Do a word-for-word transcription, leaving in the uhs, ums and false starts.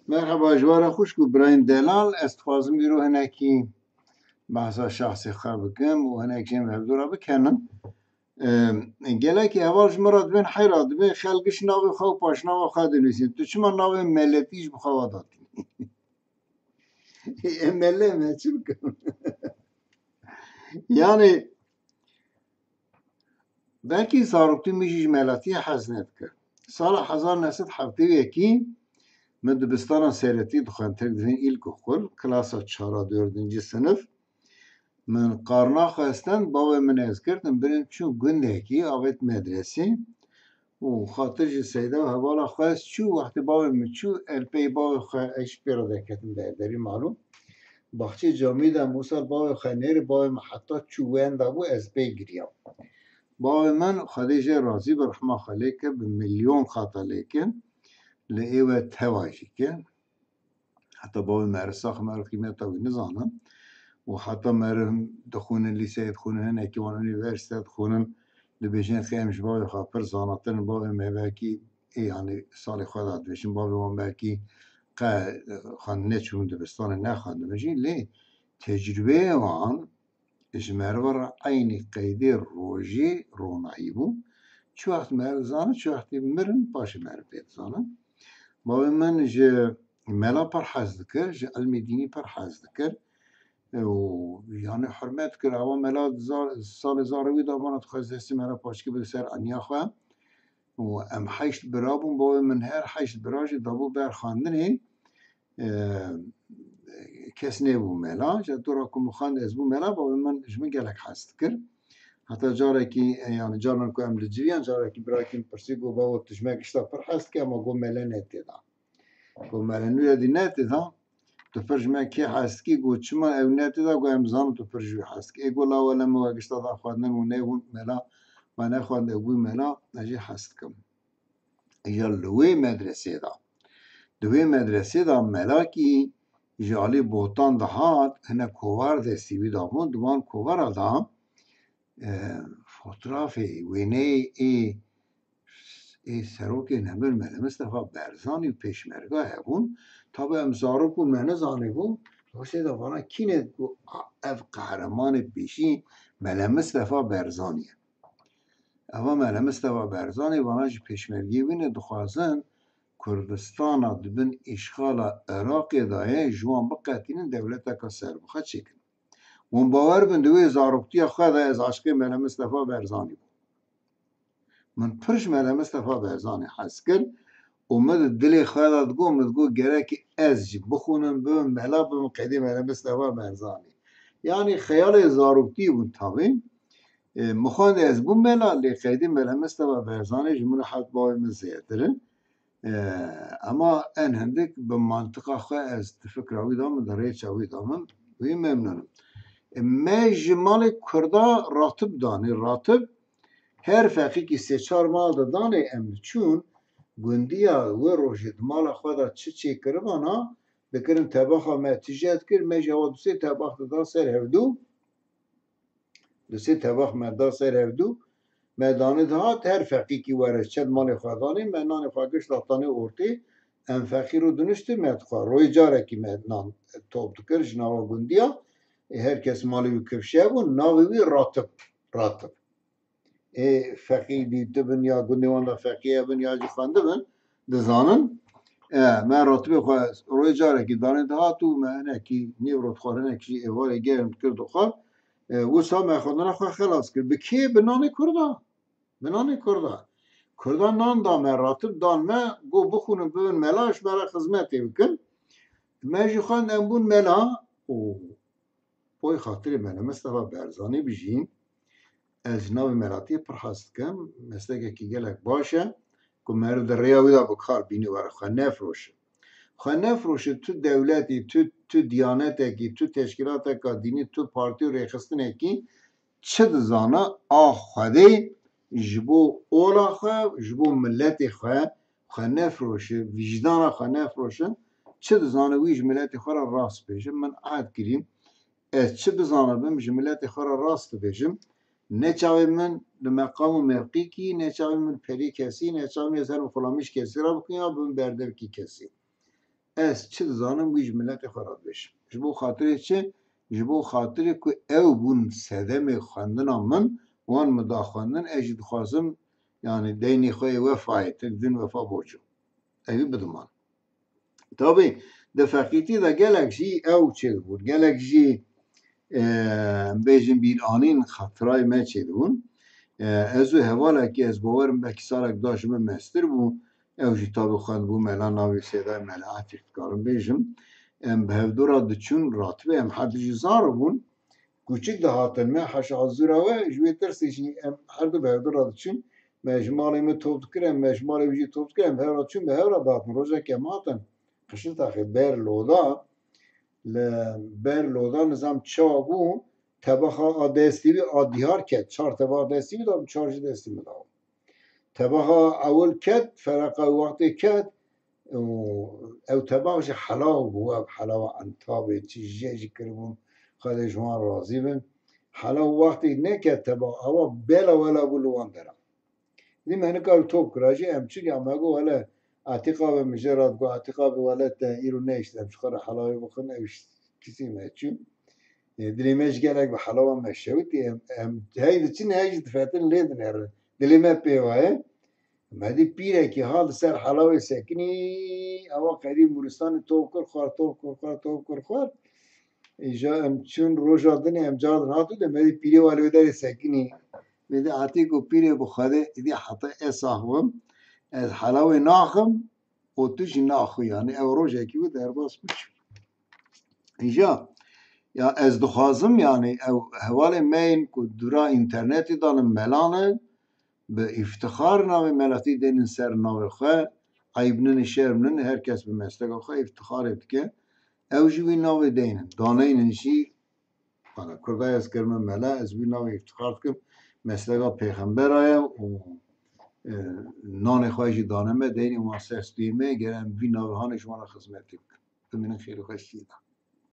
Merheba, ji we re xwişk û birayên delal, ez dixwazim îro hinekî behsa şahsê xwe bikim û hinek jê em hevdû re bikenin. Em, gelekî heval ji min re dibên heyra, dibên xelk giş navê xwe û paşnava xwe dinivîsin. Tu çima navê meletî ji bi xwe ve datînî? Ê mele me çi bikim? Yani, belkî zaroktî min jî ji melatiyê hez nedikir. Sala hezar neh sed heftê û yekî min dibistana seretî dixwend, tirk dibên îlkokul, klasa çar a dördüncü sınıf. Min qarna xwe stend, bavê min ez girtim, birim çû gundekî, avêt medresê. Û xatir ji seyda û hevala xwe ez çû, wextê bavê min çû, el pey bavê xwe ez jî pê re derketim ber derî malû. Baxçê camî de em wisa bavê xwe nêrî, bavê min heta çû wenda bû, ez pê giriyam. Bavê min, Xwedê jê razî be, rehma xwe lê ke, bi milyon xata lê ke, li ê we teva jî ke. Heta bavê me re sax, me re qîmeta wî nizanin. Û heta me re dixwînin, lîseyê dixwînin, hinekî wan unîversîte dixwînin, dibêjin, xê em ji bavê xwe pir zanatir in, bavê me belkî, ê, yanî salê xwe de dibêjin, bavê wan belkî qe, e, xwendinê çûbûn dibistanê, nexwendibin jî, lê tecrûbeyê wan ji me re ve re eynî qeydê rojê ronahî bû. Çi wext me re dizane, çi wextî mirin, paşê me re pê dizane. Bavê min ji mela pir hez dikir, ji ilmê dînî pir hez dikir. E, û, yani, hurmet dikir. Ewa mela di zar-, salê zarê wî de bana dixwest destê me re paşkî bide ser eniya xwe. Û em heşt bira bûn, bavê min her heşt bira jî dabû ber xwendinê. E, kes nebû mela. Ji dora ku min xwend ez bû mela, bavê min ji min gelek hez dikir. Heta carekî, e, yani, caran ku em diciviyan, carekî birakî min pirsî, got, "Bavo, tu ji me gişta pir hez dikî, ema got mele ne tê de." Got, "Mele nû ya dî ne tê de, tu pir ji me kê hez dikî?" Got, "Çima ew ne tê de?" Got, "Em zanin tu pir ji wî hez dikî." Ê got, "La wele min we gişta da xwendin û nebûn mela, we nexwend ew bû mela, ez jê hez dikim." Ya li wê medresê de, di wê medresê de melakî ji alî Botan dihat, hinek kovar destî wî dabûn, di wan kovara de, e, fotrafê, wêneyê ê, ê serokê nemir Mele Mistefa Berzanî û pêşmerga hebûn. Tabi em zarok bûn, me nizanîbû. Wextê de vana kî ne, got, "A, ev qehremanê pêşî Mele Mistefa Berzanî ye." Eva Mele Mistefa Berzanî vana ji pêşmergeyê wî ne, dixwazin Kurdistana di bin îşxala Iraqê de ye, ji wan biqetînin, dewleteka serbixwe çêkin. Hûn bawer bin, di wê zaroktiya xwe de ez aşiqê Mele Mistefa Berzanî bûm. Min pir ji Mele Mistefa Berzanî hez kir û min di dilê xwe de digot, min digot, "Gerek ez jî bixwînim, bibim mela, bibim qeydê Mele Mistefa Berzanî." Yanî xeyalê zaroktî bûn tabi. E, min xwend ez bûm mela, lê qeydê Mele Mistefa Berzanî ji min re heft bavê min zêdetir in. E, ema en hindik bi mantiqa xwe ez di fikra wî de min, di rêça wî de min, wî memnûn im. E, me ji malê Kurda ratib danê, ratib her feqîkî sê çar mal didanê, em diçûn gundiya wê rojê di mala xwe de çi çêkiribana, dikirin tebaxa me tije dikir, me jî ewa du sê tebax dida ser hevdû. Du sê tebax me da ser hevdû, me danê dihat, her feqîkî were çend malê xwe danê, me nanê xwe giş da tanê ortê, em feqîr û diniştin, me dixwar. Royê carekî me nan top dikir ji nava gundiya, ê, her kes malê wî kifşe bû, navê wî Ratib, Ratib. Ê, feqî dîtibin ya gundê wan de feqî hebin ya jî xwendibin, dizanin. E, me ratibê xwe royê carekî danê dihat û me hinekî nêv rotxwar, hinek jî êvarê germ dikir dixwar. E, wisa me xwendina xwe xelas kir. Bi kê? Bi nanê Kurda. Bi nanê Kurda. Kurda nan da me, ratib dan me, got, "Bixwînin, bibin mela, ji me re xizmetê bikin." Me jî xwend, em bûn mela û Boy xatirê Mele Mistefa Berzanî bijî, ez ji navê melatiyê pir hez dikim, meslekekî gelek baş e, ku meriv di rêya wî de bi kar bînî were, xwe nefroşe. Xwe nefroşe, tu dewletî, tu, tu diyanetekî, tu teşkîlateka dînî, tu partî û rêxistinekî çi dizane, a Xwedê ji bo ola xwe, ji bo miletê xwe, xwe nefroşe, vîjdana xwe nefroşe, çi dizane wî ji miletê xwe re rast bêje. Min ehd kirî, ez çi bizanibim, ji miletê xwe re rast dibêjim. Ne çavê min li meqam û mewqîkî, ne çavê min perî kesî, ne çavê min ez herim xulamîş kesî re bikim ya bibim berdevkî kesî. Ez çi dizanim wî ji miletê xwe re dibêjim. Ji bo xatirê çi? Ji bo xatirê ku ew bûn sedemê xwendina min, wan min da xwendin, ez jî dixwazim, yanî deynê xwe yê wefayê, tirk din wefa borco. Evî bidiman. Tabî, di feqîtî de gelek jî ew çêdibûn, gelek jî, e, em bêjin bîranîn xatirayê me çêdibûn. E, ez û hevalekî ez bawerim belkî salek da ji min mestir bû. Ew jî tabî xwendibû mela navê Sêdayê Mela Etîk dikarim bêjim. Em bi hevdû re diçûn ratibê, em her du jî zar bûn. Kûçik dihatin me, heşa zûra we, ji wê tirsê jî em her du bi hevdû re diçûn. Me ji malê min top dikir, em me ji malê wî jî top dikir, em bi hev re diçûn, bi hev re dihatin. Rojekê em hatin Qişiltaxê ber loda, li ber loda nizam çawa bû, tebaxa a destî bî, a dîhar ket. Çar tebaxa destî bî, da çar jî destî min da. Tebaxa ewil ket, fereqa wextê ket, û ew tebax jî helaw bû, ev helawa entabê çi jê jî kiribûn, Xwedê ji wan razî bin. Helaw wextê neket tebax, ewa bela wela bû li wan dera. Dî me nikar top kira jî, em çûn ya me got, wele Etîqa be, min jê re digot, Etîqa be, wele te îro nehişt, em ji xwe re helawê bixwin, ew jî kisî me çû. E, dilê me jî gelek bi helawa me şewitî, em, em hey diçin, hey jî difetin lê dinerin. Dilê me pê waye. Me dî pîrekî ha li ser helawê sekinî, ewa qedî mûristanê top kir xwar, top kir xwar, top kir xwar. Îja em çûn roja dinê em car din hatû de me dî pîrê wa li wê derê sekinî. Me dî Etîko pîrê bi Xwedê îdî heta ez sax bim. Ez helawê naxim û tu jî naxwî. Yanî ew rojekî bû derbas bû çû. Îja ya ez dixwazim yanî ew hevalê me yên ku dûra înternetê danin melan in, bi îftixar navê meletî dênin ser navê xwe, eyb nîne, şerm nîne, her kes bi mesleka xwe îftixarê dike. Ew jî wî navê deynin. Daneynin jî, wala Kurda ez kirime mele, ez wî navê îftixar dikim. Mesleka pêxembera ye û, e, nanê xwe jî dane me, deynê wan ser stûyê me, ger em vî navê hanê ji wan re xizmetê bikin. Bimînin xêr û xweşiyê de.